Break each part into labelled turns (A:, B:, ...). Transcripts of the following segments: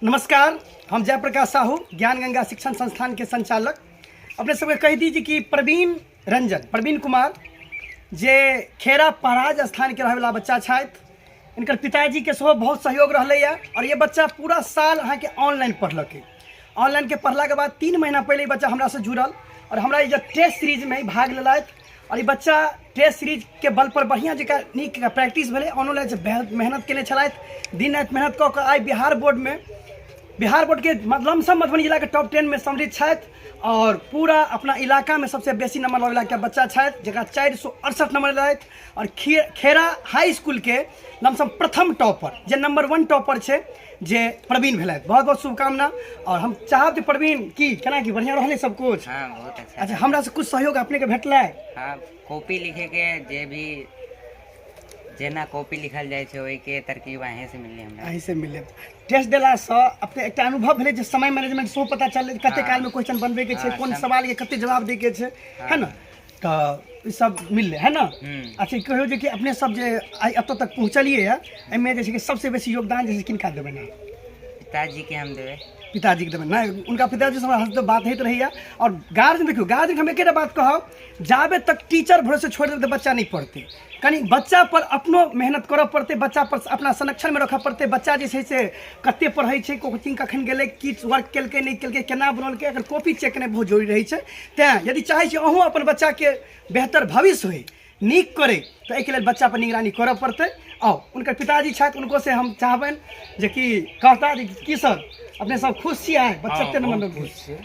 A: नमस्कार, हम जयप्रकाश साहू, ज्ञान गंगा शिक्षण संस्थान के संचालक। अपने सबके कहि दी जे कि प्रवीण रंजन, प्रवीण कुमार जे खेरा पहराज स्थान के रहैवला बच्चा छथि, इनकर पिताजी के सेहो बहुत सहयोग रहलैए और ये बच्चा पूरा साल अहाँके ऑनलाइन पढ़लकै। ऑनलाइन के पढ़ला के बाद 3 महीना पहले ई बच्चा हमरा से जुड़ल और हमरा ई जे टेस्ट सीरीज में भाग लेलथि और ई बच्चा टेस्ट सीरीज के बल पर बढ़िया जकाँ नीक प्रैक्टिस भेलै। ऑनलाइन से मेहनत केने छलथि, दिन राति मेहनत कऽ कऽ आइ बिहार बोर्ड में, बिहार बोर्ड के लमसम मधुबनी जिला के टॉप 10 में सम्मिलित छथि और पूरा अपना इलाका में सबसे बेसी नंबर लबैला के बच्चा छथि, जकरा 468 नंबर लेलथि और खेरा हाई स्कूल के लमसम प्रथम टॉपर, जे नंबर 1 टॉपर छै, जे प्रवीण भेलथि। बहुत बहुत शुभकामना। और हम चाहब जे प्रवीण की केना की बढ़िया रहलै सब कुछ?
B: हाँ, बहुत अच्छा।
A: अच्छा, हमरा से कुछ सहयोग अपने के भेटलै?
B: हाँ, कॉपी लिखे के जे भी जेना कॉपी लिखल जाइ छै, ओहिके तरकीब अहीं से मिललै हमरा।
A: अहीं से मिललै। टेस्ट देलासँ अपने एकटा अनुभव भेलै जे समय मैनेजमेंट सेहो पता चललै, कते कालमे क्वेश्चन बनबैके छै, कोन सवालके कते जवाब दैके छै, है ने? तऽ ई सब मिललै, है ने? अच्छा, कहियौ जे कि अपने सब जे आइ एतऽ तक पहुँचलियै हँ, एहिमे जे छै कि सबसँ बेसी योगदान जे छै किनका देबै ने?
B: पिताजीके हम देबै।
A: पिताजीके देबै ने? उनका पिताजी से हमरा हरदम बात होइत रहैए। आओर गार्जियन, देखियौ, गार्जियन हम एकेटा बात कहब, जाबे तक टीचर भरोसे छोड़ि देबै तऽ बच्चा नहि पढ़तै। कनि बच्चा पर अपनो मेहनत करऽ पड़तै, बच्चा पर अपना संरक्षणमे रखऽ पड़तै। बच्चा जे छै से कते पढ़ै छै, कोचिंग कखन गेलै, की वर्क केलकै, नहि केलकै, केना बनौलकै, एकर कॉपी चेक केनाइ बहुत जरूरी रहै छै। तैँ यदि चाहै छी अहूँ अपन बच्चाके बेहतर भविष्य होइ, नीक करै, तऽ एहिके लेल बच्चा पर निगरानी करऽ पड़तै। आउ, हुनकर पिताजी छथि, हुनको से हम चाहबनि जे कि कहता जे की सर, अपने सब खुश छी आइ बच्चा
C: हाँ,
A: नंबर
C: बहुत
A: लऽ
C: खुश छियै।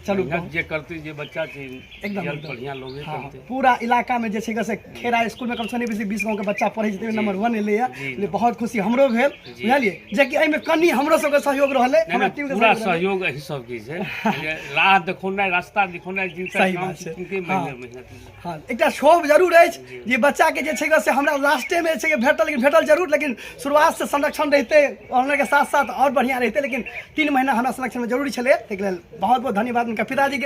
A: चलू।
C: मेहनत जे करतै जे बच्चा छै,
A: एकदम
C: रिजल्ट
A: एकदम।
C: बढ़िआँ लोगे करतै।
A: पूरा इलाका में जे छै से खेरा स्कूल में कम से नहीं बेसी 20 गाँव के बच्चा पढ़ै छै, नंबर 1 एलैया। बहुत खुशी हमरो भेल, बुझलियै, जेकि एहिमे कनि हमरो सबके सहयोग रहलै,
C: नहि,
A: हमरा
C: नहि,
A: टीम के
C: पूरा
A: सहयोग रहलै।
C: सहयोग एहि सबके छै जे राह देखौनाइ, रास्ता देखौनाइ, जिनका
A: सही
C: काम
A: बात
C: छै
A: छै।
C: तिनके मेहनत।
A: हँ, एकटा क्षोभ जरूर अछि जे बच्चाके जे छै से हमरा लास्टेमे जे छै भेटल, लेकिन भेटल जरूर, लेकिन शुरुआतसँ संरक्षण रहितै ऑनलाइनके साथ साथ आओर बढ़िआँ रहितै, लेकिन 3 महीना हमरा संरक्षणमे जरूरी छलै। ताहिके लेल बहुत बहुत धन्यवाद हुनका पिताजीके।